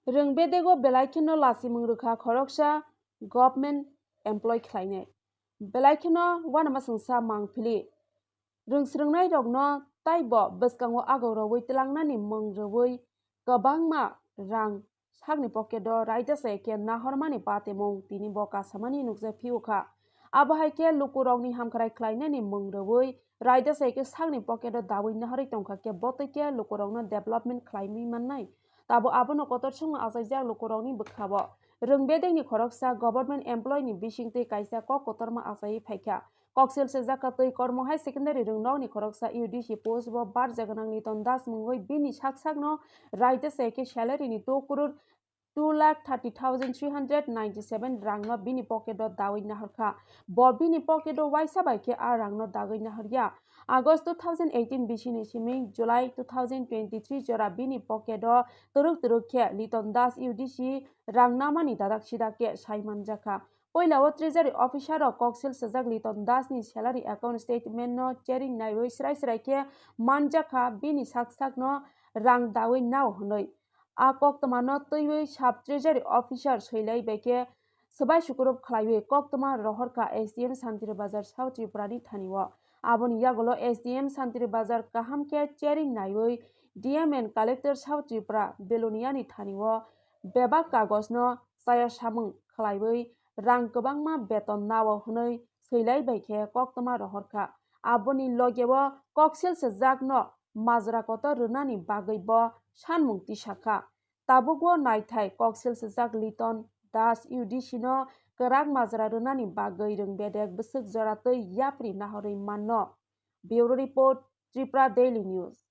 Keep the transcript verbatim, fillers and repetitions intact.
Rwng bedego belai kheno lachimung rwkha khoroksa government employee khlainai. Belai kheno uanama chwngsa mangphili. Rwng swrwngnairokno taibo bwskango agorogwi twlangnani mung rwui kwbangma rang sakni pocket o raida se khe nahormani patemung tini bo kasamani nukjak phiyokha. Abo hai khe lukurokni hamkrai khlainani mung rwui raida se khe sakni pocket o dawi nahorwi tongkha khe botwi khe lukurokno development khlaimwi mannai. Tabo abono kotor songno achaijak lukurokni bwkhao. Rwng bedengni khoroksa government employee ni bisingtwi kaisa kok kotorma achaiwi phaikha. Koksil sejak twi kormo hai secondary rwngnokni khoroksa U D C post bo barja gwnang Liton Das mungwi bini sak sakno raida se khe salary ni two crore two lakh thirty thousand three hundred ninety seven rangno bini pocket o dawi nahorkha. Bo bini pocket o waisa bai khe a rangno dagwi nahorya. August two thousand eighteen bisini simi July two thousand twenty-three jora bini pocket o twrwk twrwk khe Liton Das U D C rang namani dadak sidak khe sai manjakha. Poila o treasury officer rok koksil sejak Liton Das ni salary account statement no chering naiwi srai srai khe manjakha bini sak sakno rang dawi nao hwnwi. A koktwmano twiwi sub treasury officer swilai bai khe swbai sukurup khlaiwi koktwma rohorkha S D M Santiri Bazar South Tripura ni thani o. Aboni yagulo S D M Santiri Bazar kaham khe chering naiwi D M and collector South Tripura Belonia ni thani o bebak kagoj no chaya samung khlaiwi rang kwbangma beton nao hwnwi swilai bai khe koktwma rohorkha. Aboni logeo koksil sejak no majra kotor rwnani bagwi bo sanmung tisakha. Tabukbo naithai koksil sejak Liton Das U D C no kwrak majra rwnani bagwi rwng bedek bwswk jora twi yapri nahorwi manno. Bureau Report, Tripura Daily News.